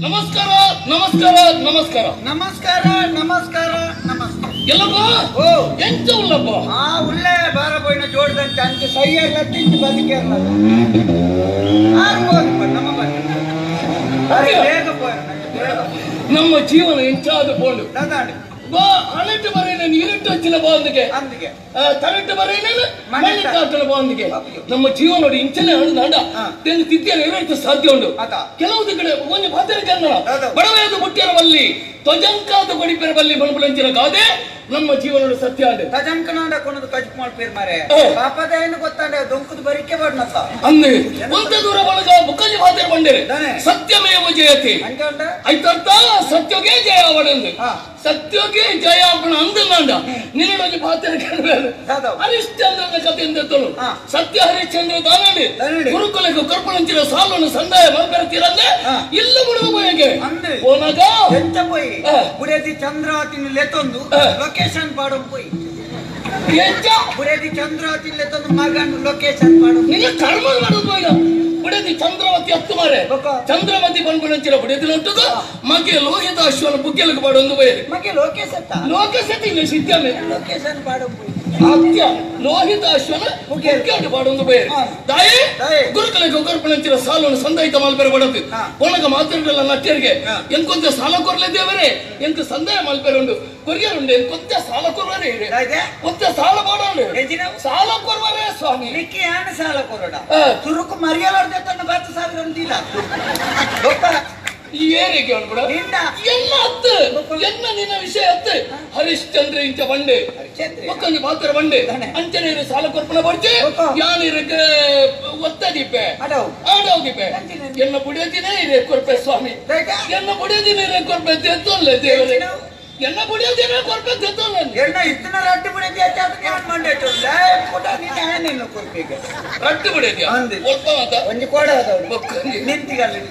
ನಮಸ್ಕಾರ ನಮಸ್ಕಾರ ನಮಸ್ಕಾರ ನಮಸ್ಕಾರ ನಮಸ್ಕಾರ ನಮಸ್ಕಾರ ಎಲ್ಲಪ್ಪ ಓ ಎಂತ ಉಳ್ಳಪ್ಪ ಆ ಉಳ್ಳೆ ಬಾರ ಬೋಯ್ನ ಜೋಡ್ದಂತೆ ಅಂಚೆ ಸೈಯಲ್ಲ ತಿಂದು ಬದುಕಿರಲ್ಲ ನಮ್ಮ ಬೇಗ ನಮ್ಮ ಜೀವನ ಎಂಚಾದ ಪೋಂಡು ಬಾ ಹಣೆಟ್ಟು ಬರೇನೆ ನೀರಿಟ್ಟು ಹಚ್ಚಿನ ಬಾಂದಿಗೆ ಅಂದಿಗೆ ತಲೆಟ್ಟು ಬರೇನೆ ಮಣ್ಣಿಟ್ಟಾಟನ ಬಾಂದಿಗೆ ನಮ್ಮ ಜೀವನ ನೋಡಿ ಇಂಚನೆ ಹಣ್ಣು ದಾಂಡ ತೆಂದು ತಿದ್ದಿಯಲ್ಲ ಏನಾಯ್ತು ಸಾಧ್ಯ ಉಂಟು ಕೆಲವು ಕಡೆ ಒಂದು ಪಾತ್ರೆ ಕನ್ನಡ ಬಡವೇದು ಮುಟ್ಟಿಯರ ಬಲ್ಲಿ ತ್ವಜಂಕಾದ ಕೊಡಿಪೆರ ಬಲ್ಲಿ ಬಣಬುಳಂಚಿನ ಗಾದೆ ನಮ್ಮ ಜೀವನದ ಸತ್ಯ ಅಂದೆ ತಜಂಕನಾಂಡ ಕೊನದು ಕಜ್ ಮಾಡ್ಪೇರ್ ಮಾರೆ ಪಾಪದ ಏನು ಗೊತ್ತಾಂಡೆ ದೊಂಕುದು ಬರಿಕೆ ಬಡ್ನತ್ತ ಅಂದೆ ಒಂದ ದೂರ ಒಳಗ ಬುಕ್ಕಲ್ಲಿ ಪಾತ್ರೆ ಬಂಡೇರೆ ಸತ್ಯಮೇವ ಜಯತಿ ಐತರ್ಥ ಸತ್ಯಗೆ ಜಯ ಅವಡಂದು ಸತ್ಯಕ್ಕೆ ಜಯ ಅಪ್ಪಣ ಅಂದಂಡ ನಿನ್ನೊಂದು ಪಾತ್ರೆ ಕೇಳಬೇಡ ಹರಿಶ್ಚಂದ್ರನ ಕಥೆಯಿಂದ ತೋಳು ಸತ್ಯ ಹರಿಶ್ಚಂದ್ರ ದಾನಡಿ ಗುರುಕುಲಕ್ಕೆ ಕರ್ಪಣಂಚಿನ ಸಾಲನ್ನು ಸಂದಾಯ ಮಲ್ಪೆರತೀರಂದೆ ಇಲ್ಲ ಬಿಡುವ ಬಯಗೆ ಹೋನಾಗ ಎಂತ ಪೋಯಿ ಬುಡೇದಿ ಚಂದ್ರಾವತಿನ ಲೆತ್ತೊಂದು ಲೊಕೇಶನ್ ಪಾಡು ಪೋಯಿ ಎಂತ ಬುಡೇದಿ ಚಂದ್ರಾವತಿ ಲೆತ್ತೊಂದು ಮಗನ್ ಲೊಕೇಶನ್ ಪಾಡು ನಿನ್ನ ಕರ್ಮ ಮಾಡೋದು ಹೋಯ್ನ ಬುಡದಿ ಚಂದ್ರವತಿ ಹತ್ತು ಮಾರೆ ಚಂದ್ರಮತಿ ಬಂದ್ಬಿಡಂಚಿನ ಬುಡದಿನ ಉಂಟು ಮಗೆ ಲೋಹಿತ ಅಶ್ವನ ಬುಗ್ಗೆಲಕ್ಕೆ ಪಾಡೊಂದು ಬಯಲು ಮಗೆ ಲೋಕೇಶ್ ಲೋಕೇಶ್ ಇಲ್ಲ ಸಿದ್ಧಮೆ ಲೊಕೇಶನ್ ಪಾಡು ಅತ್ಯ ಲೋಹಿತ ಅಶ್ವನ ಬುಗ್ಗೆಲಕ್ಕೆ ಪಾಡೊಂದು ಬಯಲು ತಾಯಿ ಗುರುಕುಲಕ್ಕೆ ಕರ್ಪಣಂಚಿನ ಸಾಲನ್ನು ಸಂದಾಯಿತ ಮಲ್ಪೆರೆ ಬಡದು ಒಣಗ ಮಾತೃಗಳ ನಟ್ಟಿಯರಿಗೆ ಎಂಕೊಂತ ಸಾಲ ಕೊರ್ಲೆ ದೇವರೇ ಎಂತ ಸಂದಾಯ ಮಲ್ಪೆರೆ ಉಂಟು ಕೊರಿಯರ್ ಉಂಟು ಎಂಕೊಂತ ಸಾಲ ಕೊರ್ವರೇ ಒಂತ ಸಾಲ ಪಾಡೋಣ ಸಾಲ ಕೊರ್ವರೇ ಸ್ವಾಮಿ ನಿಕ್ಕಿ ಯಾನ ಸಾಲ ಕೊರೋಡ ತುರುಕು ಮರಿಯಲಾರ್ದೆ ತನ್ನ 10,000 ಅಂತಿಲ್ಲ ಈ ಏರಿಗೆ ಬಿಡ ಎಲ್ಲ ಹತ್ತು ಎಲ್ಲ ನಿನ್ನ ವಿಷಯ ಹತ್ತು ಹರಿಶ್ಚಂದ್ರ ಇಂಚ ಬಂಡೆ ಒಕ್ಕೊಂದು ಪಾತ್ರ ಬಂಡೆ ಅಂಚನೆ ಸಾಲ ಕೊರ್ಪಣ ಬರ್ಚೆ ಯಾನಿರಕ್ಕೆ ಒತ್ತದೀಪೆ ಆಡೋದಿಪೆ ಎನ್ನ ಬುಡಿಯೋದಿನೇ ಇರೇ ಕೊರ್ಪೆ ಸ್ವಾಮಿ ಎನ್ನ ಬುಡಿಯೋದಿನೇ ಇರೇ ಕೊರ್ಪೆ ತೆತ್ತೊಲ್ಲೆ ದೇವರೇ ಎನ್ನ ಬುಡಿಯೋದಿನೇ ಕೊರ್ಪೆ ತೆತ್ತೊಲ್ಲೆ ಎಣ್ಣ ಇತ್ತನ ರಟ್ಟು ಬುಡಿಯೋದಿ ಮಂಡೆ ಕೊರ್ಪೆಗೆ ರಟ್ಟು ಬುಡಿಯೋದಿ ಒಲ್ಪ ಮಾತ ಒಂಜಿ ಕೋಡ ನಿಂತಿಗಲ್ಲಿ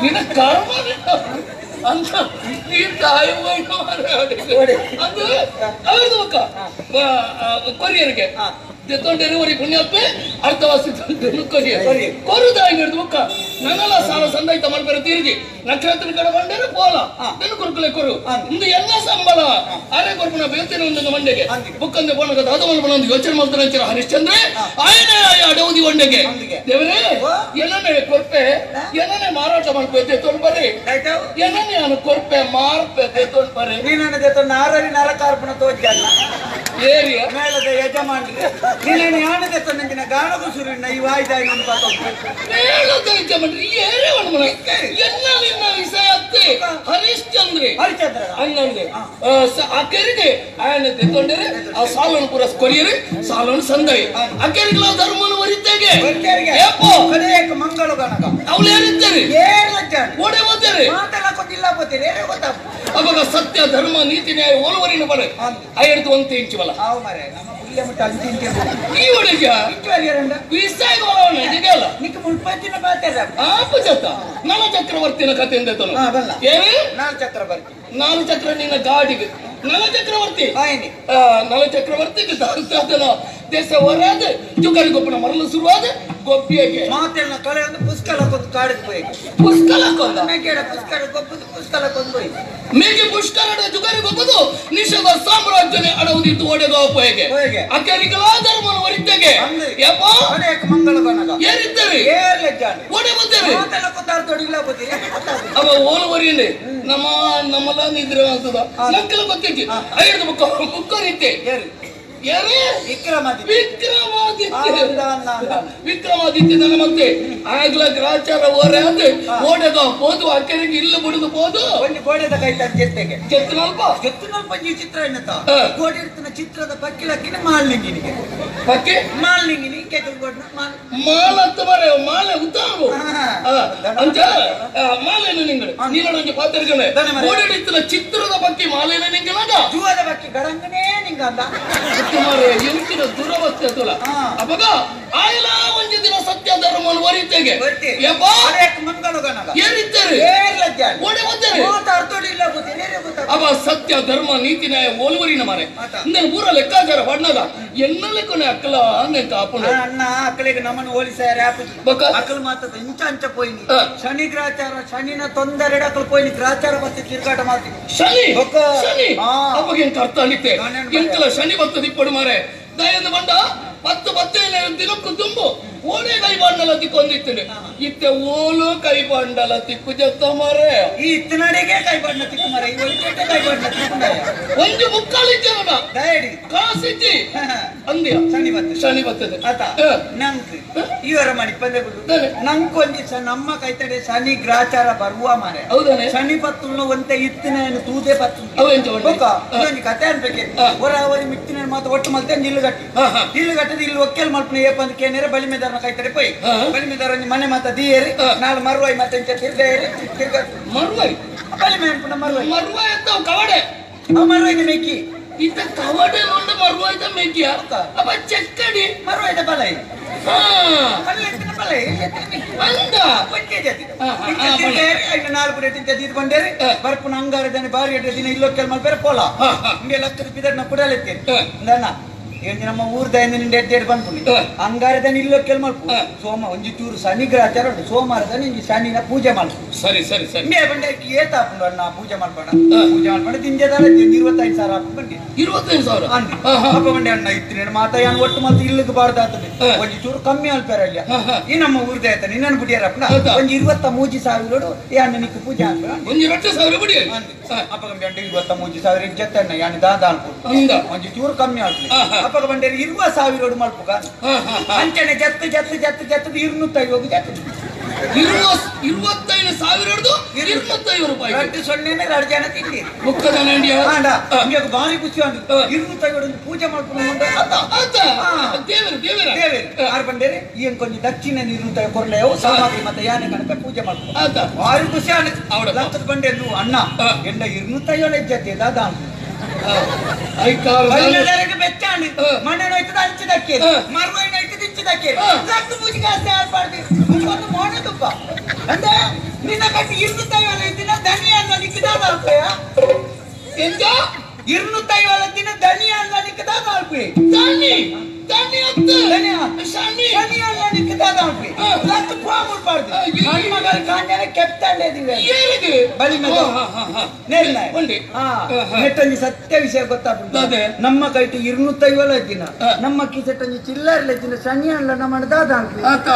ನಿನ್ನ ಕರ್ಮ ಅಂತ ನೀ ತಾಯಿ ಅಂದ್ರೆ ಅವ್ರದ್ದು ಮಕ್ಕ ಕೊರಿಯರ್ಗೆ ದೆತ್ತೊಂಡೇರಿ ಒರಿ ಪುಣ್ಯಪ್ಪೆ ಅರ್ಥವಾಸಿ ಕೊರಿಯರ್ ಕೊರುದಾಯಿ ಹಿಡಿದು ಮುಕ್ಕ ನನ್ನೆಲ್ಲ ಸಾಲ ಸಂದಾಯ್ತ ಮಲ್ಪೆರ ತೀರಿಜಿ ನಕ್ಷತ್ರ ಕಡೆ ಬಂಡೇರು ಪೋಲ ಬೆನ್ನು ಕುರುಕುಲೆ ಕೊರು ಇಂದು ಎಲ್ಲ ಸಂಬಳ ಅರೆ ಕೊರ್ಪಣ ಬೇತೇನೆ ಒಂದೊಂದು ಮಂಡೆಗೆ ಬುಕ್ಕಂದೆ ಪೋಣಗ ದಾದ ಮಲ್ಪಣ ಒಂದು ಯೋಚನೆ ಮಾಡ್ತಾನೆ ಅಂತೀರ ಹರಿಶ್ಚಂದ್ರೆ ಆಯನೇ ಅಡೌದಿ ಒಂಡೆಗೆ ದೇವರೇ ಏನನ್ನೇ ಕೊರ್ಪೆ ಏನನ್ನೇ ಮಾರಾಟ ಮಾಡ್ಪೆ ತೊಗೊಂಡು ಬರ್ರಿ ಏನನ್ನೇ ನಾನು ಕೊರ್ಪೆ ಮಾರ್ಪೆ ತೊಗೊಂಡು ಬರ್ರಿ ನೀನನ್ನ ದೆತ್ತೊಂಡು ಆರರಿ ನರಕಾರ್ಪಣ ತೋಜಲ್ಲ ಏರಿಯ ಮೇಳದ ಯಜಮಾನ್ರಿ ನೀನೇನು ಯಾನದೆ ತಂದಿನ ಗಾನಗೂ ಸುರಿನ ಈ ವಾಯ್ದಾಯಿ ನನ್ನ ಮೇಳದ ಯಜಮಾನ್ರಿ ಏರೇ ಒಂದು ಎಲ್ಲ ನಿನ್ನ ವಿಷಯ ಅತ್ತೆ ಹರಿಶ್ಚಂದ್ರಿ ಹರಿಶ್ಚಂದ್ರ ಹಂಗಂದ್ರೆ ಆ ಕೆರಿಗೆ ಆಯನ ತೆತ್ತೊಂಡರೆ ಆ ಸಾಲನ್ನು ಪೂರ ಕೊರಿಯರಿ ಸಾಲನ್ನು ಸಂದಾಯಿ ಆ ಕೆರಿಗಳ ಧರ್ಮನು ವರಿತೆಗೆ ಮಂಗಳು ಗಣಕ ಅವಳು ಏರಿದ್ದಾರೆ ಓಡೆ ಹೋಗ್ತಾರೆ ಮಾತಾಡಕ್ಕೊಂದಿಲ್ಲ ಗೊತ್ತಿಲ್ಲ ಏನೇ ಗೊತ್ತಾ ಅವಾಗ ಸತ್ಯ ಧರ್ಮ ನೀತಿ ನ್ಯಾಯ ಓಲುವರಿನ ಬಡ ಐದು ಒಂದು ಇಂಚು ಬಲ ಹಾವು ಮರೆ ನಮ್ಮ ಪುಲ್ಯ ಮುಟ್ಟ ಅಂಚು ಇಂಚು ಈ ಒಡೆಗೆ ಅಲ್ಲ ನಿಕ್ಕ ಮುಲ್ಪತ್ತಿನ ಬಾತೆರ ಆ ಪುಜತ ನಲ ಚಕ್ರವರ್ತಿನ ಕಥೆಯಿಂದ ಏನು ನಾಲ್ ಚಕ್ರವರ್ತಿ ನಾಲ್ ಚಕ್ರ ನಿನ್ನ ಗಾಡಿಗೆ ನಲ ಚಕ್ರವರ್ತಿ ನಲ ಚಕ್ರವರ್ತಿಗೆ ದೇಶ ಹೊರಾದ ಜುಗರಿ ಗೊಪ್ಪನ ಮರಳು ಶುರುವಾದ ಗೊಬ್ಬಿಯಗೆ ಮಾತೆಲ್ಲ ಕಳೆ ಒಂದು ಪುಷ್ಕಲ ಕೊಂದು ಕಾಡಿಗೆ ಹೋಗಿ ಪುಷ್ಕಲ ಕೊಂದ ಮೇಕೆಡ ಪುಷ್ಕರ ಗೊಬ್ಬದು ಪುಷ್ಕಲ ಕೊಂದು ಹೋಗಿ ಮೇಗೆ ಪುಷ್ಕರಡ ಜುಗರಿ ಗೊಬ್ಬದು ನಿಷದ ಸಾಮ್ರಾಜ್ಯನೆ ಅಡವುದಿತ್ತು ಒಡೆಗ ಉಪಯೋಗೆ ಅಕೆರಿಗಳ ಧರ್ಮನ ವರಿತೆಗೆ ಯಪ್ಪ ಮಂಗಳ ಗಣಗ ಏರಿದ್ದಾರೆ ಏರ್ಲೆಜ್ಜಾನೆ ಒಡೆ ಬಂದರೆ ಮಾತೆಲ್ಲ ಕೊಂದಾರ ತೊಡಿಲ್ಲ ಗೊತ್ತಿಲ್ಲ ಅವ ಓಲುವರಿಯಲ್ಲಿ ನಮ್ಮ ನಮ್ಮಲ್ಲ ನಿದ್ರೆ ಅಂತದ ನಂಕೆಲ್ಲ ಗೊತ್ತೈತಿ ಐದು ಬುಕ್ಕ ಬುಕ್ಕರಿತ್ತೆ ವಿಕ್ರಮಾದಿತ್ಯ ಮತ್ತೆ ಆಗ್ಲ ಗ್ರಾಚಾರ ಓರೆ ಅಂದ್ರೆ ಓಡೆದ ಪೋದು ಅಕ್ಕರಿಗೆ ಇಲ್ಲ ಬಿಡುದು ಪೋದು ಒಂದು ಗೋಡೆದ ಕೈ ಜೊತೆಗೆ ಕೆತ್ತನಲ್ಪ ಕೆತ್ತನಲ್ಪ ಈ ಚಿತ್ರ ಎನ್ನತ ಗೋಡೆ ಇರ್ತನ ಚಿತ್ರದ ಪಕ್ಕಿಲಕ್ಕಿನ ಮಾಲ್ನಿಂಗಿನಿಗೆ ಪಕ್ಕಿ ಮಾಲ್ನಿಂಗಿನಿ ಕೆತ್ತಲ ಗೋಡ್ನ ಮಾಲ್ ಮಾಲ್ ಅಂತ ಮಾರೆ ಮಾಲೆ ಉತ್ತಾವು ಅಂಚ ಮಾಲೇನು ನಿಂಗಳು ನೀನೊಂದು ಪಾತ್ರಗಳೇ ಗೋಡೆ ಇರ್ತನ ಚಿತ್ರದ ಪಕ್ಕಿ ಮಾಲೇನ ನಿಂಗಳಾಗ ಜೂವದ ಪಕ್ಕಿ ಗಡಂಗನೇ ನಿಂಗ ಅಂದ ಎಂಚಿನ ದುರವಸ್ಥೆ ತುಲ ಅವಾಗ ಆಯಲ ಒಂದು ದಿನ ಸತ್ಯ ಧರ್ಮವನ್ನು ವರಿತೆಗೆ ಮಂಗಳು ಗಣಗ ಏರಿದ್ದಾರೆ ಏರ್ಲಜ್ಜಾನೆ ಓಡೆ ಬಂದರೆ ಮಾತಾಡ್ತೋಡಿಲ್ಲ ಗೊತ್ತಿಲ್ಲ ಗೊತ್ತಾ ಅವ ಸತ್ಯ ಧರ್ಮ ನೀತಿ ನ್ಯಾಯ ಓಲ್ವರಿನ ಮಾರೆ ಇಂದನ್ ಪೂರ ಲೆಕ್ಕಾಚಾರ ಪಡ್ನಗ ಎನ್ನ ಲೆಕ್ಕನೆ ಅಕ್ಕಲ ಅಂದೆಂತ ಆಪುಂಡು ಅಣ್ಣ ಅಕ್ಕಳಿಗೆ ನಮ್ಮನ್ನು ಹೋಲಿಸಾರೆ ಆಪುಜಿ ಅಕ್ಕಲು ಮಾತದ ಇಂಚ ಅಂಚ ಪೋಯಿನಿ ಶನಿ ಗ್ರಾಚಾರ ಶನಿನ ತೊಂದರೆ ಅಕ್ಕಲು ಪೋಯಿನಿ ಗ್ರಾಚಾರ ಮತ್ತೆ ತಿರ್ಗಾಟ ಮಾಡ್ತೀನಿ ಶನಿ ಶನಿ ಅಪ್ಪಗೆ ಎಂತ ಅರ್ಥ ಅಂದಿತ್ತೆ ಎಂತಲ ಶನಿ ಬರ್ತದ ಇಪ್ಪಡು ಮಾರೆ ದಯದ ಬಂಡ ಪತ್ತು ಪತ್ತೆ ದಿನಕ್ಕೂ ತುಂಬು ಓಣೆ ಕೈ ಬಾಂಡಲ ತಿಕ್ಕೊಂದಿತ್ತೇನೆ ಇತ್ತೆ ಓಲು ಕೈ ಬಾಂಡಲ ತಿಕ್ಕು ಜತ್ತ ಮಾರೆ ಈ ಇತ್ತನಡೆಗೆ ಕೈ ಬಾಂಡ ತಿಕ್ಕು ಮಾರೆ ಈ ಒಲಿಕೆಟ್ಟೆ ಕೈ ಬಾಂಡ ತಿಕ್ಕು ಒಂದು ಮುಕ್ಕಾಲಿಜ್ಜನ ದಯಡಿ ಕಾಸಿಜ್ಜಿ ಅಂದ್ಯ ಶನಿ ಬರ್ತದೆ ಶನಿ ಬರ್ತದೆ ಆತ ನಂಕ್ ಇವರ ಮಣಿ ಪಂದೆ ಬಿಡು ನಂಕ್ ಒಂದಿಸ ನಮ್ಮ ಕೈತಡೆ ಶನಿ ಗ್ರಾಚಾರ ಬರುವ ಮಾರೆ ಹೌದಾನೆ ಶನಿ ಪತ್ತುಳ್ಳ ಒಂತೆ ಇತ್ತಿನ ತೂದೆ ಪತ್ತು ಇನ್ನೊಂದು ಕತೆ ಅನ್ಬೇಕೆ ಹೊರ ಅವರಿ ಮಿತ್ತಿನ ಮಾತು ಒಟ್ಟು ಮಲ್ತೆ ನಿಲ್ಲು ಗಟ್ಟಿ ನಿಲ್ಲು ಗಟ್ಟದ ಇಲ್ಲಿ ಒಕ್ಕೆಲ್ ಮಲ್ಪನ ಏಪ ಅಂತ ಕೇನೇರೆ ಬಲಿಮೆದಾರನ ಕೈತಡೆ ಪೋಯ್ ಬಲಿಮೆದಾರ ಮನೆ ಮಾತ ದಿಯೇರಿ ನಾಳು ಮರುವಾಯಿ ಮತ್ತೆ ತಿರ್ಗೇರಿ ತಿರ್ಗ ಮರುವಾಯಿ ಬಲಿಮೆ ಅನ್ಪುನ ಮರುವಾಯಿ ಮರುವಾಯಿ ಅಂತ ಕವಡೆ ಮರುವಾಯಿದ ಮೇಕಿ ಇತ್ತ ಕವಡೆ ಉಂಡು ಮರುವಾಯ್ದ ಮೇಕಿಯ ಅಪ್ಪ ಚೆಕ್ಕಡಿ ಮರುವಾಯ್ದ ಬಲೈ ಬರ್ಪುನ ಅಂಗಾರ ಬಾರಿ ದಿನ ಇಲ್ಲೊಕ್ಕೆಲ್ ಮಲ್ಪೇರೆ ಪೋಲ ಇಂಗೆ ಲಕ್ಕದ ಬಿದಡ್ನ ಕುಡಲೆತ್ತೇನೆ ನಮ್ಮ ಊರ್ದ ನಿಂಡೆ ಬಂದ್ಪುನಿ ಅಂಗಾರದನ ಇಲ್ಲೊಕ್ಕೆಲ್ ಮಲ್ಪು ಸೋಮ ಒಂಜಿ ಚೂರು ಶನಿ ಗ್ರಹಚಾರ ಉಂಟು ಸೋಮವಾರದನ ಇಂಜಿ ಶನಿನ ಪೂಜೆ ಮಲ್ಪು ಸರಿ ಸರಿ ಸರಿ ಇಂದೇ ಬಂಡೆ ಏತಾಪುಂಡು ಅಣ್ಣ ಪೂಜೆ ಮಲ್ಪಣ ಪೂಜೆ ಮಲ್ಪಣ ತಿಂಜದಾರ 25,000 ಹಾಕು ಬಂಡಿ 25,000 ಅಂದಿ ಅಪ್ಪ ಬಂಡೆ ಅಣ್ಣ ಇತ್ತಿನ ಮಾತ ಯಾನ್ ಒಟ್ಟು ಮಲ್ತು ಇಲ್ಲಿಗೆ ಬಾರ್ದಾತದೆ ಒಂಜಿ ಚೂರು ಕಮ್ಮಿ ಅಲ್ಪೇರ ಅಲ್ಲ ಈ ನಮ್ಮ ಊರ್ದ ಆಯ್ತಾನೆ ನಿನ್ನನ್ನು ಬುಡಿಯಾರಪ್ಪನ ಒಂಜಿ 23,000 ಈ ಅಣ್ಣ ನಿಕ್ಕು ಪೂಜೆ ಅನ್ಪಣ ಒಂಜಿ 2,000 ಬುಡಿ ಅಪ್ಪ ಬಂಡೆ 23,000 ಇಜ್ಜತ್ತ ಅಣ್ಣ ಯಾನ್ ದಾದ ಅನ್ಪು ಒಂಜಿ ಚೂರು ಕಮ್ಮಿ ಅಲ್ಪಿ ಅಪ್ಪಗ ಬಂಡೇರಿ 20,000 ಮಲ್ಪುಗ ಅಂಚನೆ ಜತ್ತು ಜತ್ತು ಜತ್ತು ಜತ್ತು 250 ಜತ್ತು 25,000 250 ರೂಪಾಯಿ 2 0 2 ಜನ ತಿಂಡಿ ಮುಕ್ಕದನ ಭಾರಿ ಖುಷಿ ಅಂದು 250 ಪೂಜೆ ಮಾಡ್ಕೊಂಡು ದೇವರು ದೇವರ ದೇವರು ಆರು ಬಂಡೇರಿ ಏನ್ ಕೊಂಚ ದಕ್ಷಿಣ 250 ಕೊರ್ಲೆವು ಸಾಮಗ್ರಿ ಮತ್ತೆ ಯಾನೆ ಕಣಕ ಪೂಜೆ ಮಾಡ್ಕೊ ಭಾರಿ ಖುಷಿ ಅಂದ ಲಕ್ಕದ ಬಂಡೇರು ಅಣ್ಣ ಎಂಡ 250 ಜೊತೆ ದಾದ ಬೆಚ್ಚಾಂಡಿ ಮಣ್ಣು ಹೋಯ್ತದ ಹಂಚಿದಕ್ಕೆ ಮರುವೈನ ಹೋಯ್ತದ ಇಚ್ಚಿದಕ್ಕೆ ಲಟ್ಟು ಪೂಜೆ ಕಾಸೆ ಆಡ್ಬಾರ್ದು ಒಂದು ಮೋನೆ ತುಪ್ಪ ಅಂದ್ರೆ ನಿನ್ನ ಕಟ್ಟಿ 250 ದಿನ ದನಿ ಅನ್ನ ನಿಕ್ಕದಾದ ಅಲ್ಪಯ ಎಂತ 250 ದಿನ ದನಿ ಅನ್ನ ನಿಕ್ಕದಾದ ಅಲ್ಪಿ ದನಿ ದನಿ ಅತ್ತ ದನಿ ಶನಿ ಶನಿ ಅನ್ನ ನಿಕ್ಕದಾದ ಅಲ್ಪಿ ಲಟ್ಟು ಪಾ ಮುಡ್ಬಾರ್ದು ನನ್ನ ಮಗಳ ಕಾಂಜನೆ ಕೆಪ್ತಾಂಡೆ ದಿವೆ ಏನಿದೆ ಬಲಿ ಮೇಲೆ ನೆಲ್ಲ ಉಂಡಿ ನೆಟ್ಟೊಂಜಿ ಸತ್ಯ ವಿಷಯ ಗೊತ್ತಾಗ್ತದೆ ನಮ್ಮ ಕೈಟಿ 250 ದಿನ ನಮ್ಮ ಕಿಸೆಟ್ಟೊಂಜಿ ಚಿಲ್ಲರ್ಲೆ ದಿನ ಶನಿ ಅಲ್ಲ ನಮ್ಮ ದಾದ ಆತ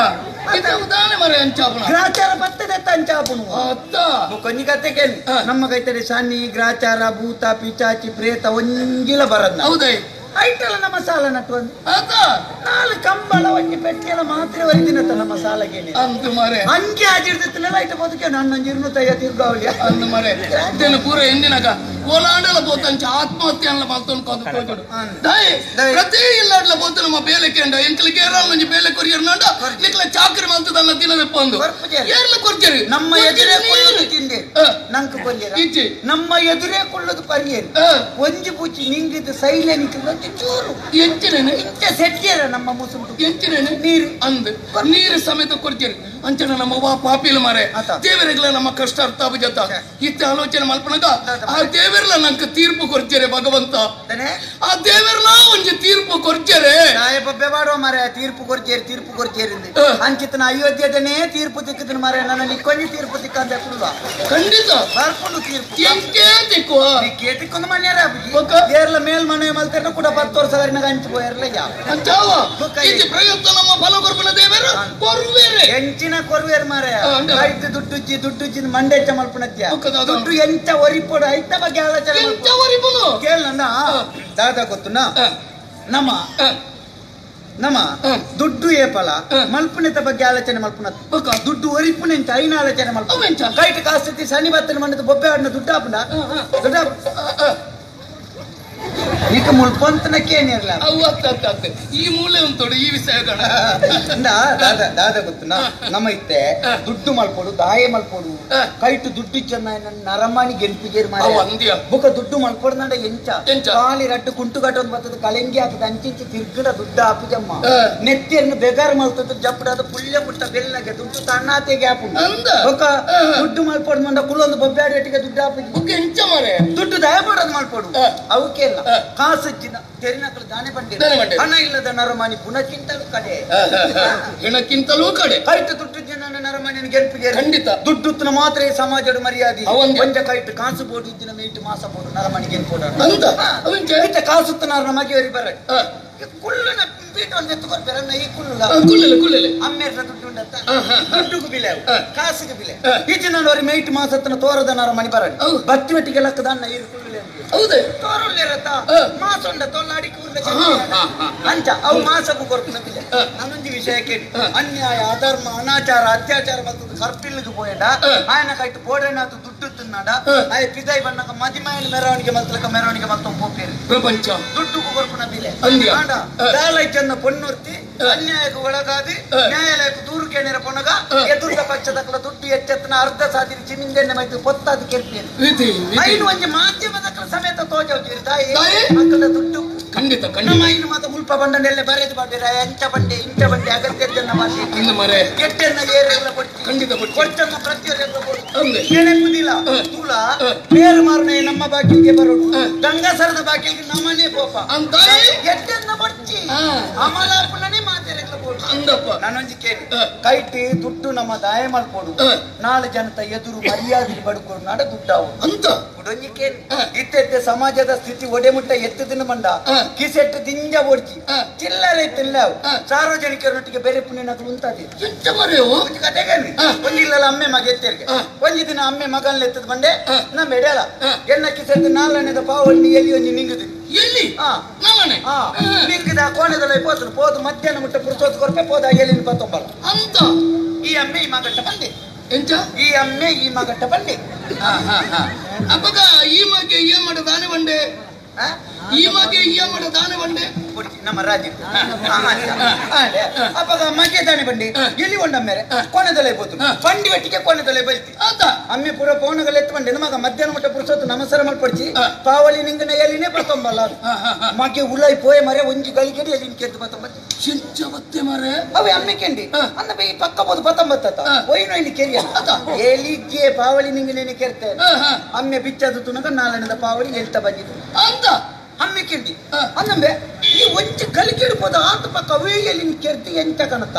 ಇದು ಉದಾಹರಣೆ ಮರೆ ಅಂಚಾಪಣ ಗ್ರಾಚಾರ ಬರ್ತದೆ ಅಂಚಾಪಣ ಅತ್ತ ಕೊಂಜಿ ಕತೆ ಕೇಳಿ ನಮ್ಮ ಕೈತಡೆ ಶನಿ ಗ್ರಾಚಾರ ಭೂತ ಪಿಚಾಚಿ ಪ್ರೇತ ಒಂಜಿಲ ಬರದ್ ಹೌದೇ ಐಟಲ ನಮ್ಮ ಸಾಲ ನಟ್ಟು ಒಂದು ಆತ ನಾಲ್ ಕಂಬಳ ಒಂಜಿ ಪೆಟ್ಟಿಯಲ ಮಾತ್ರ ಒರಿದಿನತ್ತ ನಮ್ಮ ಸಾಲಗೆ ಅಂತು ಮಾರೆ ಅಂಕೆ ಆಜಿರ್ದಿತ್ತಲ್ಲ ಐಟ ಬದುಕೆ ನನ್ನ 250 ತಿರ್ಗಾವಳಿ ಅಂದು ಮಾರೆ ಇದನ್ನು ಪೂರ ಎಂದಿನಾಗ ಕೋಲಾಂಡಲ ಪೋತಂಚ ಆತ್ಮಹತ್ಯೆ ಅಲ್ಲ ಮಲ್ತೊಂದು ಕೋಜೋಡು ಪ್ರತಿ ಇಲ್ಲಾಡ್ಲ ಪೋತ ನಮ್ಮ ಬೇಲೆ ಕೇಂಡ ಎಂಕಲ ಕೇರಳ ಒಂಜಿ ಬೇಲೆ ಕೊರಿಯರ್ನಾಂಡ ನಿಕ್ಲ ಚಾಕರಿ ಮಲ್ತದಲ್ಲ ದಿನದೆಪ್ಪಂದು ಏರ್ಲ ಕೊರ್ಜರಿ ನಮ್ಮ ಎದುರೇ ಕೊಳ್ಳುದು ತಿಂದೆ ನಂಕ ಕೊರಿಯರ ಇಜ್ಜಿ ನಮ್ಮ ಎದುರೇ ಕೊಳ್ಳುದು ಪರಿಯರಿ ಒಂಜಿ ಪೂಚಿ ನಿಂಗಿದ್ದು ಸೈಲೆ ನಿಕ್ಕಿದ್ದು ಒಂಜಿ ಚೂರು ಎಂಚಿನೇನೆ ಇಂಚ ಸೆಟ್ಟಿಯರ ನಮ್ಮ ಮುಸುಂಟು ಎಂಚಿನೇನೆ ನೀರು ಅಂದು ನೀರು ಸಮೇತ ಕೊರ್ಜರಿ ಅಂಚನ ನಮ್ಮ ವಾ ಪಾಪಿಲ ಮಾರೆ ದೇವರಿಗಳ ನಮ್ಮ ಕಷ್ಟ ಅರ್ಥ ಜತ ಇತ್ತ ಆಲೋಚನೆ ಮಲ್ಪನಗ ಆ ದೇವರ್ಲ ನಂಗೆ ತೀರ್ಪು ಕೊರ್ಜರೆ ಭಗವಂತ ಆ ದೇವರ್ಲ ಒಂಜಿ ತೀರ್ಪು ಕೊರ್ಜರೆ ಬೊಬ್ಬೆ ಮಾಡುವ ಮಾರೆ ತೀರ್ಪು ಕೊರ್ಜೇರಿ ತೀರ್ಪು ಕೊರ್ಜೇರಿ ಅಂಚಿತನ ಅಯೋಧ್ಯದನೇ ತೀರ್ಪು ತಿಕ್ಕದನ ಮಾರೆ ನನ್ನ ಕೊಂಜಿ ತೀರ್ಪು ತಿಕ್ಕಂತ ಕುಲ್ವ ಖಂಡಿತ ಬರ್ಕೊಂಡು ತೀರ್ಪು ಎಂಕೆ ತಿಕ್ಕುವ ಕೇತಿಕ್ಕೊಂದು ತಿಕ್ಕೊಂದು ಮನ್ಯಾರ ಏರ್ಲ ಮೇಲ್ ಮನೆ ಮಲ್ತಾರ ಕೂಡ 10 ವರ್ಷ ಹಂಚು ಪೋಯರ್ಲ ಯಾವ ಅಂಚಾವ ಇದು ಪ್ರಯತ್ನ ನಮ್ಮ ಫಲ ಕೊರ್ಪುನ ದೇವರು ಕೊರ್ವೇರೆ ಎಂಚಿನ ಕೊರ್ವೇರ್ ಮಾರೆ ಐತು ದುಡ್ಡುಜ್ಜಿ ದುಡ್ಡುಜ್ಜಿ ಮಂಡೆಚ್ಚ ಮಲ್ಪುನತ್ಯ ದುಡ್ಡು ಎಂಚ ಒರಿಪೋಡು ಐತ ಬಗ್ಗೆ ಆಲೋಚನೆ ಎಂಚ ಒರಿಪುನು ಕೇಳ ನನ್ನ ದಾದಾ ಗೊತ್ತುನಾ ನಮ್ಮ ನಮ್ಮ ದುಡ್ಡು ಏಪಲ ಮಲ್ಪುನೆತ ಬಗ್ಗೆ ಆಲೋಚನೆ ಮಲ್ಪುನ ದುಡ್ಡು ಒರಿಪುನೆ ಅಂತ ಐನ ಆಲೋಚನೆ ಮಲ್ಪ ಕೈಟ್ ಕಾಸ್ತಿ ಶನಿ ಬತ್ತನ ಮಣ್ಣದ ಬೊಬ್ಬೆ ಆಡಿನ ದುಡ್ಡು ಹಾಪುನ ದುಡ್ಡು ನಿಕ ಮುಲ್ಪಂತನ ಕೇನಿರ್ಲ ಅವು ಅತ್ತ ಈ ಮೂಲೆ ಉಂಟು ಈ ವಿಷಯ ಕಣ ದಾದ ದಾದ ಗೊತ್ತು ನಮ್ಮ ಇತ್ತೆ ದುಡ್ಡು ಮಲ್ಪೋಡು ದಾಯ ಮಲ್ಪೋಡು ಕೈಟು ದುಡ್ಡು ಚೆನ್ನ ನರಮಾನಿ ಗೆಲ್ಪಿಗೇರ್ ಮಾರ ಬುಕ ದುಡ್ಡು ಮಲ್ಪೋಡು ನಂಡ ಎಂಚ ಖಾಲಿ ರಡ್ಡು ಕುಂಟು ಕಟ್ಟೊಂದು ಬರ್ತದೆ ಕಳೆಂಗಿ ಹಾಕದ ಅಂಚಿಂಚಿ ತಿರ್ಗಡ ದುಡ್ಡು ಹಾಪುಜಮ್ಮ ನೆತ್ತಿಯನ್ನು ಬೆಗಾರ್ ಮಲ್ತದ್ದು ಜಪ್ಪಡಾದ ಪುಳ್ಯ ಪುಟ್ಟ ಬೆಲ್ಲಗೆ ದುಡ್ಡು ತಣ್ಣಾತೆ ಗ್ಯಾಪ್ ಬೊಕ ದುಡ್ಡು ಮಲ್ಪೋಡು ಮಂಡ ಕುಲ್ಲೊಂದು ಬೊಬ್ಬಾಡಿ ಒಟ್ಟಿಗೆ ದುಡ್ಡು ಹಾಪುಜಿ ಬುಕ್ಕ ಎಂಚ ಮಾರೆ ದುಡ್ಡು ದಾಯ ಮಾಡೋದು ಮಲ್ಪೋಡು ಅವಕ್ಕೆಲ್ಲ ಕಾಸು ತೆರಿನಕಲು ದಾನೆ ಬಂಡಿ ಹಣ ಇಲ್ಲದ ನರಮಾನಿ ಪುನಕ್ಕಿಂತಲೂ ಕಡೆ ಹೆಣಕ್ಕಿಂತಲೂ ಕಡೆ ಕೈಟು ದುಡ್ಡು ಜನ ನರಮಾನಿನ ಗೆಲ್ಪಿಗೆ ಖಂಡಿತ ದುಡ್ಡು ಮಾತ್ರ ಈ ಸಮಾಜದ ಮರ್ಯಾದೆ ಒಂಜ ಕೈಟು ಕಾಸು ಬೋಡು ಇದ್ದಿನ ಮೇಟು ಮಾಸ ಬೋಡು ನರಮಾನಿ ಗೆಲ್ಪೋಡ ಅಂತ ಕಾಸುತ್ತ ನರಮಾಗಿ ಬರ ಕುಳ್ಳುನ ಪೀಠ ಒಂದು ಎತ್ತುಕೊರ್ಪೇರ ಈ ಕುಳ್ಳುಲ ಕುಳ್ಳಿಲ್ಲ ಕುಳ್ಳಿಲ್ಲ ಅಮ್ಮೇರ್ನ ದುಡ್ಡು ಉಂಡತ್ತ ದುಡ್ಡುಗೂ ಬಿಲೆ ಕಾಸಿಗೆ ಬಿಲೆ ಈಚಿನ ಮೇಟು ಮಾಸತ್ತನ ತೋರದ ನರಮಣಿ ಬರ ಬತ್ತಿ ಮೆಟ್ಟಿಗೆ ಲಕ್ಕದ ಅನ್ನ ಈ ಕುಳ್ಳುಲೆ ಹೌದೇ ತೋರುಳ್ಳಿರತ್ತ ಮಾಸ ಉಂಡ ತೊಲ್ಲಾಡಿ ಕೂರ್ದ ಅಂಚ ಅವು ಮಾಸಕ್ಕೂ ಕೊರ್ಪುನ ಬಿಲೆ ನಾನೊಂದು ವಿಷಯ ಕೇಳಿ ಅನ್ಯಾಯ ಅಧರ್ಮ ಅನಾಚಾರ ಅತ್ಯಾಚಾರ ಮತ್ತು ಕರ್ಪಿಲ್ಲಿಗೆ ಪೋಯಡ ಆಯನ ಕೈಟು ಬೋಡನಾತು ದುಡ್ಡು ತಿನ್ನಾಡ ಆಯ ಪಿದಾಯಿ ಬಣ್ಣಕ ಮದಿಮಾಯನ ಮೆರವಣಿಗೆ ಮಲ್ತಲಕ ಮೆರವಣಿಗೆ ಮಲ್ತ ಪೋಪೇರು ಪ್ರಪಂಚ ದುಡ್ಡುಗೂ ಕೊರ್ಪುನ ಬಿಲೆ ದಾಲೈಚನ್ನ ಪೊನ್ನುರ್ತಿ ಅನ್ಯಾಯಕ್ಕೆ ಒಳಗಾದಿ ನ್ಯಾಯಾಲಯಕ್ಕೆ ದೂರು ಕೇಣಿರ ಪೊನಗ ಎದುರ್ದ ಪಕ್ಷದ ದುಡ್ಡು ಎಚ್ಚೆತ್ತನ ಅರ್ಧ ಸಾಧಿನ ಚಿಮಿಂದೆಣ್ಣೆ ಮೈತು ಪೊತ್ತಾದ ಕೆಲ್ಪೇರು ಐನು ಒಂಜಿ ಮಾಧ್ಯಮದ ಸಮೇತ ತೋಜೋಜಿರಿ ತಾಯಿ ಮಕ್ಕಳ ದುಡ್ಡು ಖಂಡಿತ ನಮ್ಮ ಐನು ಮಾತ ಮುಲ್ಪ ಬಂಡನೆಲ್ಲ ಬರೆದು ಬಂಡಿರ ಎಂಚ ಬಂಡೆ ಇಂಚ ಬಂಡೆ ಅಗತ್ಯದನ್ನ ಮಾಡಿ ಕೆಟ್ಟನ್ನ ಏರೆಲ್ಲ ಕೊಟ್ಟು ಖಂಡಿತ ಕೊಟ್ಟನ್ನ ಪ್ರತಿಯೊರೆಲ್ಲ ಕೊಟ್ಟು ನೆನಪುದಿಲ್ಲ ತುಳ ಬೇರು ಮಾರನೆ ನಮ್ಮ ಬಾಕಿಗೆ ಬರೋಡು ಗಂಗಾಸರದ ಬಾಕಿಗೆ ನಮ್ಮನೆ ಕೋಪ ಅಂತ ಎಟ್ಟನ್ನ ಬಡ್ಚಿ ಅಮಲಾಪುಣನೇ ಮಾತೆರೆಲ್ಲ ಕೊಡು ಅಂದಪ್ಪ ನಾನೊಂಜಿ ಕೇಳಿ ಕೈಟಿ ದುಡ್ಡು ನಮ್ಮ ದಾಯ ಮಲ್ಪೋಡು ನಾಳೆ ಜನತ ಎದುರು ಮರ್ಯಾದೆ ಬಡ್ಕೊಡು ನಾಡ ದುಡ್ಡಾವು ಅಂತ ಉಡೊಂಜಿ ಕೇಳಿ ಇತ್ತೆತ್ತೆ ಸಮಾಜದ ಸ್ಥಿತಿ ಒಡೆ ಮುಟ್ಟ ಎತ್ತದಿನ ಬಂಡ ಕಿಸೆಟ್ಟು ದಿಂಜ ಓಡ್ಚಿ ಚಿಲ್ಲರೆ ತಿಲ್ಲ ಸಾರ್ವಜನಿಕರೊಟ್ಟಿಗೆ ಬೇರೆ ಪುಣ್ಯನಕಲು ಉಂತಾದೆ ಕತೆಗೇನಿ ಒಂದಿಲ್ಲಲ್ಲ ಅಮ್ಮೆ ಮಗ ಎತ್ತೇರಿಗೆ ಒಂಜಿ ದಿನ ಅಮ್ಮೆ ಮಗನ್ ಎತ್ತದ ಬಂಡೆ ನಮ್ಮ ಎಡೆಯಲ್ಲ ಎಣ್ಣ ಕಿಸೆಟ್ಟು ನಾಲ್ನೇದ ಪಾವಲ್ಲಿ ಎಲ್ಲಿ ಒಂಜಿ ನಿಂಗುದು ಎಲ್ಲಿ ನಿಂಗದ ಕೋಣೆದಲ್ಲ ಪೋತು ಪೋದು ಮಧ್ಯಾಹ್ನ ಮುಟ್ಟ ಪುರುಸೋತ್ ಕೊರ್ಪೆ ಪೋದ ಎಲ್ಲಿ ಪತ್ತೊಂಬಲ್ಲ ಅಂತ ಈ ಅಮ್ಮೆ ಈ ಮಗಟ್ಟ ಬಂದೆ ಎಂಚ ಈ ಅಮ್ಮೆ ಈ ಮಗಟ್ಟ ಬಂದೆ ಅಪ್ಪಗ ಈ ಮಗೆ ಈ ಮಾಡ ದಾನೆ ಬಂಡೆ ಈ ಮಗೆ ಈ ಮಾಡ ದಾನೆ ಬಂಡೆ ನಮ್ಮ ರಾಜ್ಯ ಅಪ್ಪಗ ಮಗೆ ದಾನೆ ಬಂಡಿ ಎಲ್ಲಿ ಒಂಡಮ್ಮೇರೆ ಕೋಣೆದಲ್ಲೇ ಪೋತು ಬಂಡಿ ಒಟ್ಟಿಗೆ ಕೋಣೆದಲ್ಲೇ ಬೈತಿ ಅಮ್ಮೆ ಪೂರ ಪೌನಗಲ್ ಎತ್ತು ಬಂಡೆ ನಮಗ ಮಧ್ಯಾಹ್ನ ಮಟ್ಟ ಪುರುಸೋತು ನಮಸ್ಕಾರ ಮಲ್ಪಡ್ಚಿ ಪಾವಳಿ ನಿಂಗನ ಎಲ್ಲಿನೇ ಬರ್ತೊಂಬಲ್ಲ ಮಗೆ ಉಲಾಯಿ ಪೋಯೆ ಮರೆ ಒಂಜಿ ಗಳಿಗೆಡಿ ಎಲ್ಲಿ ಕೆದ್ದು ಬತ್ತೊಂಬತ್ತಿ ಬತ್ತೆ ಮರೆ ಅವೇ ಅಮ್ಮೆ ಕೆಂಡಿ ಅಂದ ಈ ಪಕ್ಕ ಬೋದು ಬತ್ತೊಂಬತ್ತ ಒಯ್ನು ಇಲ್ಲಿ ಕೆರಿಯ ಎಲಿಗೆ ಪಾವಳಿ ನಿಂಗನೇನೆ ಕೆರ್ತೇನೆ ಅಮ್ಮೆ ಬಿಚ್ಚದು ತುನಗ ನಾಲ್ನದ ಪಾವಳಿ ಎಲ್ತ ಬಂದಿದ್ದು ಅಂತ ಅಮ್ಮೆ ಕೆಂಡಿ ಅಂದಂಬೆ ಈ ಒಂಚಿ ಕಲಿಕೆಡು ಪೋದ ಆತ ಪಕ್ಕ ಅವೇ ಎಲ್ಲಿ ಕೆರ್ತಿ ಎಂತ ಕಣತ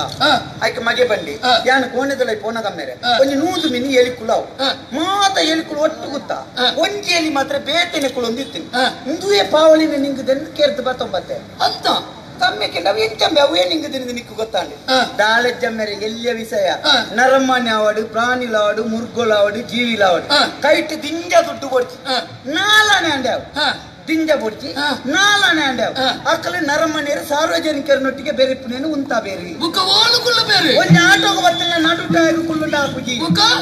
ಆಯ್ಕೆ ಮಗೆ ಬಂಡಿ ಯಾನ ಕೋಣೆದಲ್ಲ ಪೋನಗಮ್ಮೇರೆ ಒಂಜಿ ನೂದು ಮಿನಿ ಎಲಿ ಕುಲಾವು ಮಾತ ಎಲಿಕುಳು ಒಟ್ಟು ಗುತ್ತ ಒಂಜಿ ಎಲಿ ಮಾತ್ರ ಬೇತೆನೆ ಕುಳು ಒಂದಿತ್ತು ಇಂದುವೇ ಪಾವಳಿನ ನಿಂಗದನ್ನು ಕೆರ್ದು ಬತ್ತೊಂಬತ್ತೆ ಅಂತ ತಮ್ಮೆ ಕೆಂಡ ಎಂಚಂಬೆ ಅವೇ ನಿಂಗದಿನ ನಿಕ್ಕು ಗೊತ್ತಾಂಡೆ ದಾಳೆ ಜಮ್ಮೆರೆ ಎಲ್ಲಿಯ ವಿಷಯ ನರಮಾನ್ಯ ಆವಡು ಪ್ರಾಣಿಲಾವಡು ಮುರ್ಗೋಲಾವಡು ಜೀವಿಲಾವಡು ಕೈಟ್ ದಿಂಜ ದುಡ್ಡು ಕೊಡ್ಚಿ ನಾಲ್ನೇ ಅಂಡೆ ಅವು ದಿಂಜ ಬೊಡ್ಚಿ ನಾಲ್ನೇ ಅಂಡೆ ಅಕ್ಕಲು ನರಮನೆಯರು ಸಾರ್ವಜನಿಕರನೊಟ್ಟಿಗೆ ಬೇರೆ ಪುಣ್ಯನು ಉಂತಾ ಬೇರೆ ಒಂಜಿ ಆಟೋಗ ಬರ್ತಲ್ಲ ನಡು ಟೈರ್ ಕುಳ್ಳುಂಡ ಹಾಕುಜಿ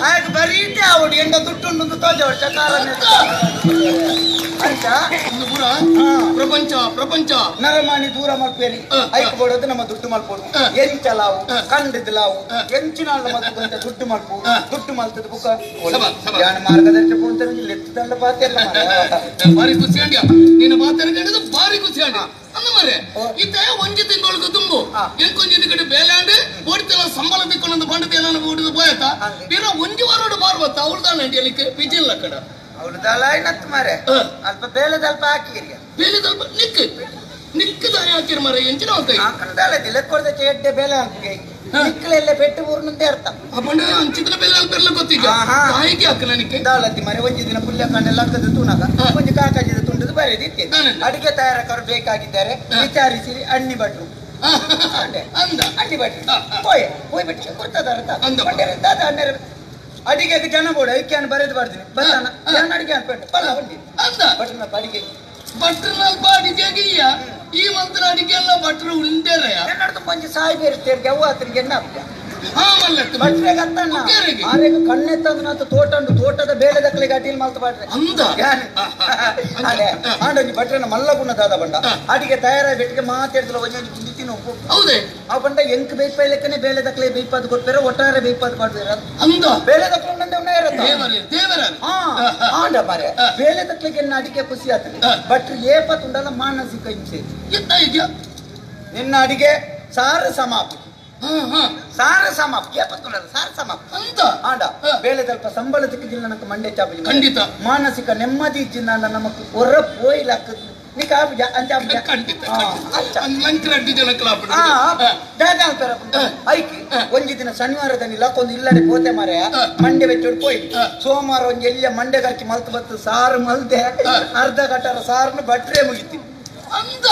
ಆಗ ಬರೀಟೆ ಆವಡು ಎಂಡ ದುಡ್ಡು ತೋಜ ವರ್ಷ ಕಾಲ ಅಂತ ಪ್ರಪಂಚ ಪ್ರಪಂಚ ನರಮಾನಿ ದೂರ ಮಲ್ಪೇರಿ ಐಕ್ ಬೋಡೋದು ನಮ್ಮ ದುಡ್ಡು ಮಲ್ಪೋಡು ಎಂಚ ಲಾವು ಕಂಡದ ಲಾವು ಎಂಚಿನ ಮಲ್ತು ದುಡ್ಡು ಮಲ್ಪು ದುಡ್ಡು ಮಲ್ತದ ಬುಕ್ಕ ಯಾನ ಮಾರ್ಗದರ್ಶಕ ಅಂತ ಲೆತ್ತದಂಡ ಪಾತೆಲ್ಲ ಭಾರಿ ಖುಷಿ ಅಂಡ್ಯ ನಿನ್ನ ಮಾತಾಡ ಕೇಳಿದ ಭಾರಿ ಖುಷಿ ಅಂಡ್ಯ ಅಂದ ಮರೆ ಇತ್ತೆ ಒಂಜಿ ತಿಂಗಳಿಗೆ ತುಂಬು ಎಂಕೊಂಜಿ ಕಡೆ ಬೇಲಾಂಡ್ ಓಡಿತೆಲ್ಲ ಸಂಬಳ ತಿಕ್ಕೊಂಡು ಬಂಡದ ಎಲ್ಲ ಓಡಿದ ಪೋಯತ ಬೇರೆ ಒಂಜಿ ವಾರೋಡು ಬಾರ್ಬತ್ತ ಅವಳು ತಾನೆ ಅಂಡಿಯಲಿಕ್ಕೆ ಬಿಜಿಲ್ಲ ಕಡ ಅವಳು ದಲಾಯ್ನತ್ ಮಾರೆ ಅಲ್ಪ ಬೇಲೆದ ಅಲ್ಪ ಹಾಕಿರಿ ಬೇಲೆದ ಅಲ್ಪ ನಿಕ್ ನಿಕ್ ದಾಯ ಹಾಕಿರಿ ಮಾರೆ ಎಂಚಿನ ಹೋಗ್ತಾ ಹಾಕಣದಾಳದಿಲ್ಲ ಕೊಡ್ದ ಎಡ್ಡೆ ಬೇಲೆ ಹಾಕಿ ನಿಕ್ಕಲೆಲ್ಲ ಪೆಟ್ಟು ಊರ್ನಂತೆ ಅರ್ಥ ಅಪ್ಪಂಡ ಅಂಚಿದ್ರ ಬೇಲೆ ಅಲ್ಪೆಲ್ಲ ಗೊತ್ತಿಲ್ಲ ತಾಯಿಗೆ ಹಾಕ ನನಗೆ ದಾಳತಿ ಮರೆ ಒಂಜಿ ದಿನ ಪುಲ್ಯ ಕಂಡೆಲ್ಲ ಹಾಕದ ತೂನಗ ಒಂಜಿ ಕಾಕಾಜಿದ ತುಂಡದು ಬರೆದಿತ್ತೆ ಅಡಿಗೆ ತಯಾರಕರು ಬೇಕಾಗಿದ್ದಾರೆ ವಿಚಾರಿಸಿರಿ ಅಣ್ಣಿ ಭಟ್ರು ಅಣ್ಣಿ ಭಟ್ರು ಹೋಯ್ ಹೋಯ್ಬಿಟ್ಟು ಕೊಡ್ತದ ಅರ್ಥ ದಾದ ಅಣ್ಣರ ಅಡಿಗೆಗೆ ಜನ ಬೋಡ ಐಕ್ಯಾನ್ ಬರೆದು ಬರ್ತೀನಿ ಬಲ್ಲಾನ ನಾನು ಅಡಿಗೆ ಅನ್ಪೆಟ್ಟು ಬಲ್ಲ ಬಂಡಿ ಅಂದ ಭಟ್ರನಪ್ಪ ಅಡಿಗೆ ಭಟ್ರನಲ್ಪ ಅಡಿಗೆಗೆ ಈ ಮಂತ್ರ ಅಡಿಗೆ ಎಲ್ಲ ಭಟ್ರು ಉಂಡೇರಯ್ಯ ಕನ್ನಡದ ಒಂಜಿ ಸಾಯಿ ಬೇರೆ ಅವ್ವ ಆತನಿಗೆ ಎಣ್ಣ ಹಾಕ್ತ ಭಟ್ರೆಗ್ ಅತ್ತಣ್ಣ ಆರೆಗ್ ಕಣ್ಣೆತ್ತಂದು ತೋಟ ಉಂಡು ತೋಟದ ಬೇಲೆ ದಕ್ಕಲಿಗೆ ಅಟೀಲ್ ಮಲ್ತು ಪಾಡ್ರೆ ಅದೇ ಆಂಡ ಒಂಜಿ ಭಟ್ರನ ಮಲ್ಲ ಗುಣ ದಾದ ಬಂಡ ಅಡಿಗೆ ತಯಾರಾಗಿ ಬೆಟ್ಟಿಗೆ ಮಾತಾಡ್ತಲ್ಲ ಒಂಜಿ ಒಂಜಿ ಗುಂಡಿ ತಿನ್ನು ಹೌದೇ ಆ ಬಂಡ ಎಂಕ್ ಬೇಯ್ಪ ಲೆಕ್ಕನೆ ಬೇಲೆ ದಕ್ಕಲೆ ಬೇಯ್ಪಾದ ಕೊಡ್ಪೇರ ಒಟ್ಟಾರೆ ಬೇಯ್ಪಾದ ಕೊಡ್ಪೇರ ಅಂದ ಬೇಲೆ ದಕ್ಕಲು ದೇವರ ಆಂಡ ಮಾರೆ ಬೇಲೆ ದಕ್ಕಲಿಗೆ ಅಡಿಗೆ ಖುಷಿ ಆಗ್ತದೆ ಭಟ್ರು ಏಪ ತುಂಡಲ್ಲ ಮಾನಸಿಕ ಹಿಂಸೆ ನಿನ್ನ ಅಡಿಗೆ ಸಾರು ಸಮಾಪ್ತಿ ಸಾರ ಸಮಾಪ್ತಿ ಏಪತ್ತುಂಡಲ್ಲ ಸಾರ ಸಮಾಪ್ತಿ ಅಂತ ಆಂಡ ಬೇಲೆ ತಲ್ಪ ಸಂಬಳ ತಿಕ್ಕಿಲ್ಲ ನಕ್ಕ ಮಂಡೆ ಚಾಪಿ ಖಂಡಿತ ಮಾನಸಿಕ ನೆಮ್ಮದಿ ಇಜ್ಜಿನ ನಮಕ್ ಹೊರ ಪೋಯಿಲಾಕ ಐಕಿ ಒಂಜಿ ದಿನ ಶನಿವಾರದಲ್ಲಿ ಲಕ್ಕೊಂದು ಇಲ್ಲಡೆ ಪೋತೆ ಮಾರೆ ಮಂಡೆ ಬೆಚ್ಚೋಡು ಪೋಯಿ ಸೋಮವಾರ ಒಂಜಿ ಎಲ್ಲಿಯ ಮಂಡೆ ಕರ್ಕಿ ಮಲ್ತು ಬತ್ತು ಸಾರು ಮಲ್ದೆ ಅರ್ಧ ಕಟ್ಟರ ಸಾರನ್ನು ಬಟ್ರೆ ಮುಗಿತಿ ಅಂತ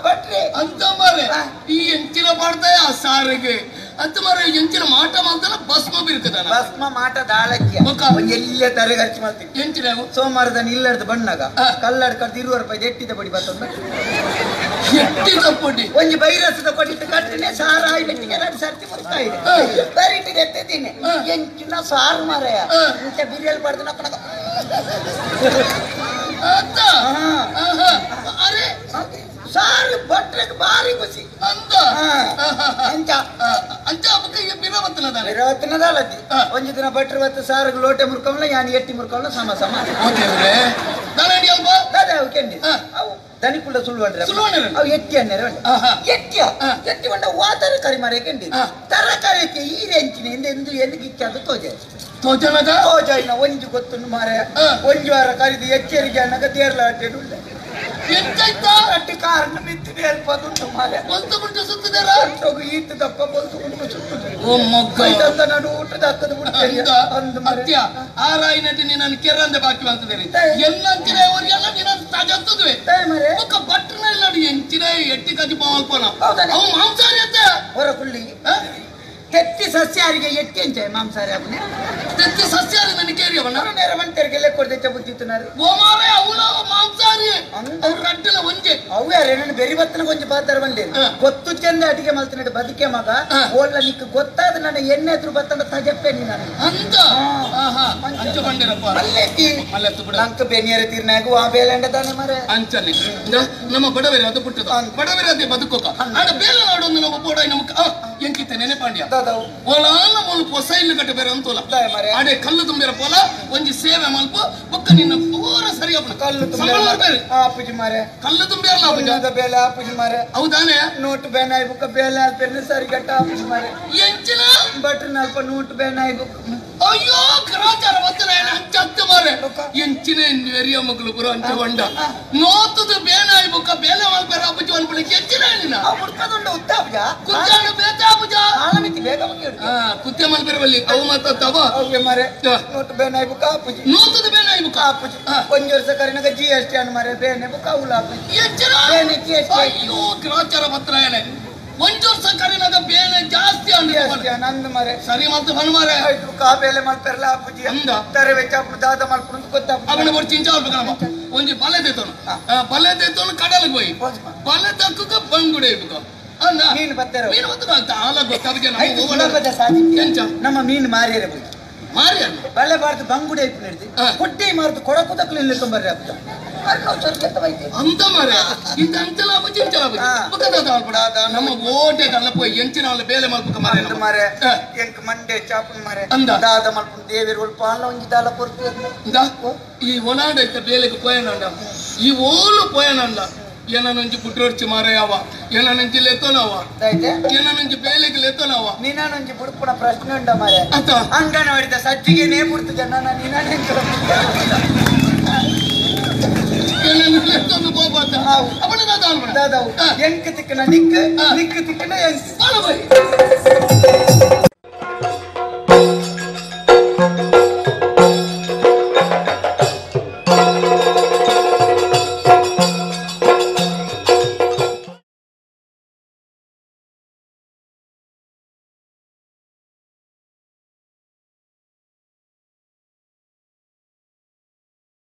ಬಟ್ರೆ ಅಂತ ಮಾರೆ ಈ ಎಂಚಿನ ಮಾಡ್ತಾ ಆ ಸಾರಿಗೆ ಅಂತ ಮಾರೆ ಎಂಚಿನ ಮಾಟ ಮಾಡ್ತಾನ ಭಸ್ಮ ಬೀರ್ತದ ಭಸ್ಮ ಮಾಟ ದಾಳಕ್ಕೆ ಒಂಜಿ ಎಲ್ಲಿಯ ತರೆ ಖರ್ಚು ಮಾಡ್ತೀವಿ ಎಂಚಿನ ಸೋಮವಾರದ ಇಲ್ಲಡ್ದು ಬಣ್ಣಗ ಕಲ್ಲಡ್ ಕಡ್ದು 20 ರೂಪಾಯಿ ಎಟ್ಟಿದ ಬಡಿ ಬರ್ತದ ಎಟ್ಟಿದ ಪೊಡಿ ಒಂಜಿ ಬೈರಸದ ಕೊಡಿಟ್ಟು ಕಟ್ಟಿನೆ ಸಾರು ಆಯಿ ಬೆಟ್ಟಿಗೆ ಎರಡು ಸರ್ತಿ ಮುರ್ತಾ ಇದೆ ಬರಿಟ್ಟಿಗೆ ಎತ್ತಿದ್ದೀನಿ ಎಂಚಿನ ಸಾರು ಮಾರಾಯ ಇಂಚ ಬಿರಿಯಾನಿ ಪಡ್ದು ನಕ್ಕನಕ ಅಂತ ಅರೆ ಸಾರು ಭಟ್ರಿಗೆ ಭಾರಿ ಖುಷಿ ಅಂತ ಅಂಚ ಅಂಚ ಅಪ್ಪಕ್ಕೆ ಬಿರವತ್ತನದಾನೆ ಬಿರವತ್ತನದಾಲದ್ದಿ ಒಂಜಿ ದಿನ ಭಟ್ರು ಬತ್ತು ಸಾರಿಗೆ ಲೋಟೆ ಮುರ್ಕೊಂಡ್ಲ ಯಾನ್ ಎಟ್ಟಿ ಮುರ್ಕೊಂಡ್ಲ ಸಮ ಸಮ ದಾದ ಅವು ಕೆಂಡಿ ಅವು ದನಿಕುಳ್ಳ ಸುಳ್ಳು ಸುಳ್ಳು ಅವು ಎಟ್ಟಿ ಅಣ್ಣರ ಎಟ್ಟಿಯ ಎಟ್ಟಿ ಬಂಡ ವಾ ತರಕಾರಿ ಮಾರೇ ಕೆಂಡಿ ತರಕಾರಿ ಈ ರೆಂಚಿನ ಎಂದು ಎಂದು ಗಿಚ್ಚಾದ ತೋಜೆ ತೋಜನಗ ತೋಜಾಯಿನ ಒಂಜಿ ಗೊತ್ತುಂಡು ಮಾರೆ ಒಂಜಿ ವಾರ ಕರಿದು ಎಚ್ಚರಿಕೆ ಅನ್ನಗ ತೇರ್ಲ ಅಡ್ಡೆಡು ಎಂತಾಯ್ತಾ ಕಾರಣ ಮಿತ್ತಿನ ಎಲ್ಪದುಂಟು ಮಾರೆ ಬೊಲ್ತು ಗುಂಟು ಸುತ್ತಿದಾರ ಈತ ದಪ್ಪ ಬೊಲ್ತು ಗುಂಟು ಸುತ್ತುದು ಓ ಮೊಗ್ಗ ಐತಂತ ನಡು ಊಟದ ಹಕ್ಕದ ಬಿಡ್ತೇನೆ ಅಂದು ಮಾರೆ ಅತ್ಯ ಆ ರಾಯಿನಟಿ ನೀನು ಕೆರಂದೆ ಬಾಕಿ ಮಾಡ್ತಿದ್ದೀರಿ ಎಲ್ಲಂಚಿನ ಅವರಿಗೆಲ್ಲ ನೀನು ತಾಜತ್ತುದುವೆ ಮಾರೆ ಒಕ್ಕ ಭಟ್ರನ ಇಲ್ಲ ಎಂಚಿನ ಎಟ್ಟಿ ಕಜಿ ಪಾವಲ್ಪನ ಹೌದಾನೆ ಅವು ಮಾಂಸಾರಿ ಅತ್ತೆ ಹೊರ ಕುಳ್ಳಿ ತೆತ್ತಿ ಸಸ್ಯಾರಿಗೆ ಎಟ್ಟಿ ಅಂಚೆ ಮಾಂಸಾರಿ ಅವನೇ ತೆತ್ತಿ ಸಸ್ಯಾರಿ ನನಗೆ ಕೇರಿಯವನ ನೇರ ಮಂಟರಿಗೆ ಕೊಡ್ದೆ ಬುದ್ಧಿತ್ತನಾರು ಓ ಮಾರೆ ಅವನ ಮಾಂಸಾರಿ ಅವ್ರ ರಡ್ಡಲ ಒಂಜೆ ಅವು ಯಾರು ನನ್ನ ಬೆರಿ ಬತ್ತನ ಕೊಂಚ ಪಾತ್ರ ಬಂದೆ ಗೊತ್ತು ಚೆಂದ ಅಡಿಗೆ ಮಲ್ತಿನಟ್ಟು ಬದುಕೆ ಮಗ ಓಲ್ಲ ನಿಕ್ ಗೊತ್ತಾದ ನನ್ನ ಎಣ್ಣೆ ಎದುರು ಬತ್ತಂಡ ತಜಪ್ಪೆ ನೀ ನಾನು ಅಂತ ಅಂಚ ಬಂಡಿರಪ್ಪ ಮಲ್ಲೆತ್ತಿ ಮಲ್ಲೆತ್ತು ಬಿಡ ನಂಕ ಬೆನಿಯರ ತೀರ್ನಾಗ ಆ ಬೇಲಂಡ ತಾನೆ ಮರೆ ಅಂಚನೆ ನಮ್ಮ ಬಡವೇರ ಅದು ಪುಟ್ಟದ ಬಡವೇರ ಅದೇ ಬದುಕೋಕ ಆಡ ಬೇಲೆ ನಾಡೊಂದು ನಮ್ಮ ಬೋಡ ನಮಕ್ ಎಂಕಿತ್ತೆ ನೆನೆ ಪಾಂಡ್ಯ ಓಲಾನ ಮೂಲು ಪೊಸ ಇಲ್ಲು ಕಟ್ಟ ಬೇರೆ ಅಂತೋಲ ಆಡೆ ಕಲ್ಲು ತುಂಬಿರ ಪೋಲ ಒಂಜಿ ಸೇವೆ ಮಲ್ಪ ಬೊಕ್ಕ ನಿನ್ನ ಪೂರ ಸರಿ ಅಪ್ಪನ ಕಲ್ಲು ತುಂಬಿರ ಆಪುಜಿ ಮಾರೆ ಕಲ್ಲು ತುಂಬಿರಲ್ಲ ಆಪುಜಿ ಬೇಲೆ ಆಪುಜಿ ಮಾರೆ ಹೌದಾನೆ ನೋಟು ಬೇನಾಯ್ ಬುಕ್ಕ ಬೇಲೆ ಆಲ್ಪೆರ್ನ ಸರಿ ಗಟ್ಟ ಆಪುಜಿ ಮಾರೆ ಎಂಚಿನ ಬಟ್ರ್ ನಲ್ಪ ನೋಟು ಬೇನಾಯ್ ಬುಕ್ಕ ಅಯ್ಯೋ ಗ್ರಾಚಾರ ಬತ್ತನ ಅಂಚತ್ತು ಮಾರೆ ಎಂಚಿನ ಎರಿಯ ಮಗಳು ಪುರ ಅಂಚ ಬಂಡ ನೋತದ ಬೇನಾಯ್ ಬುಕ್ಕ ಬೇಲೆ ಮಲ್ಪೆರ ಆಪುಜಿ ಅನ್ಪುಣ ಎಂಚಿನ ನಿನ್ನ ಮುಡ್ಕದುಂಡು ಉತ್ತಾಪುಜ ಕುತ್ತಾಡು ಬೇತೆ ಆಪುಜ ಆಲಮಿತಿ ಬೇಗ ಮುಗಿಯುಡು ಕುತ್ತೆ ಮಲ್ಪೆರವಲ್ಲಿ ಅವು ಮಾತಾವ ಅವ್ವೆ ಮಾರೆ ನೋಟು ಬೇನಾಯ್ ಬುಕ್ಕ ಆಪುಜಿ ನೋತದ ಬೇನಾಯ್ ಬುಕ್ಕ ಆಪುಜಿ ಒಂಜಿ ವರ್ಷ ಕರಿನಗ ಜಿ ಎಸ್ ಟಿ ಅನ್ ಮಾರೆ ಬೇನೆ ಬುಕ್ಕ ಅವಳು ಆಪುಜಿ ಎಂಚಿನ ಬೇನೆ ಜಿ ಎಸ್ ಟಿ ಅಯ್ಯೋ ಗ್ರಾಚಾರ ಪತ್ರ ಹೇಳೆ ಒಂಜಿ ವರ್ಷ ಕರಿನಗ ಬೇನೆ ಜಾಸ್ತಿ ಅಂದ್ರೆ ನಂದು ಮಾರೆ ಸರಿ ಮಲ್ತು ಬನ್ ಮಾರೆ ಆಯ್ತು ಕಾ ಬೇಲೆ ಮಲ್ಪೆರ್ಲ ಆಪುಜಿ ಅಂದ ತರೆ ವೆಚ್ಚ ಆಪುಡು ದಾದ ಮಲ್ಪುಡು ಗೊತ್ತಾಪುಜಿ ಅವನ ಬೊಡ್ ಚಿಂಚ ಅಲ್ಪ ಒಂಜಿ ಬಲೆ ದೇತೋನು ಬಲೆ ದೇತೋನು ಕಡಲಿಗೆ ಹೋಯಿ ಬಲೆ ತಕ್ಕುಗ ಬಂಗುಡೆ ಇಬ್ಬುಕ ಮೀನು ಬತ್ತಾರೆ ಮೀನು ಬತ್ತ ಆಲ ಗೊತ್ತಾಗ ನಮ್ಮ ಮೀನು ಮಾರಿಯರೆ ಹೋಗಿ ಮಾರಿ ಬಲೆ ಬಾರ್ದು ಬಂಗುಡೆ ಇಪ್ಪು ಹಿಡ್ದು ಕೊಟ್ಟೆ ಮಾರ್ದು ಕೊಡಕುದಕ್ಕಲು ನಿಲ್ಕೊಂಬರ್ರಿ ಅಪ್ಪ ಅಂತ ಮಾರ ಇಂತ ಅಂಚಲ ಆಪುಜಿ ಇಂಚಲ ಆಪುಜಿ ನಮ್ಮ ಓಟೆ ಕಲ್ಲ ಪೋಯಿ ಎಂಚಿನ ಬೇಲೆ ಮಲ್ಪಕ ಮಾರೆ ಮಾರೆ ಎಂಕ್ ಮಂಡೆ ಚಾಪುನ ಮಾರೆ ಅಂದ ದಾದ ಮಲ್ಪುನ ದೇವಿರು ಪಾಲ ಒಂಜಿ ದಾಲ ಕೊರ್ತು ಇಂದ ಈ ಒಲಾಂಡ ಇತ್ತ ಬೇಲೆಗೆ ಪೋಯನಂಡ ಈ ಓಲು ಪೋಯನಂಡ ಏನೊಂಜಿ ಪುಟ್ರೋಡ್ಚಿ ಮಾರಯವ ಏನೊಂಜಿ ಲೆತ್ತೋನವ ಏನೊಂಜಿ ಬೇಲೆಗೆ ಲೆತ್ತೋನವ ನೀನೊಂಜಿ ಬುಡ್ಪುನ ಪ್ರಶ್ನೆ ಉಂಡ ಮಾರೆ ಅತ್ತ ಅಂಗನವಾಡಿದ ಸಜ್ಜಿಗೆನೇ ಬುಡ್ತು ಜನ ನೀನೇ ಎಂಕ್ ತಿಕ್ಕನ ನಿಕ್ ನಿಕ್ ತಿಕ್ಕನ ಎಂಕ್.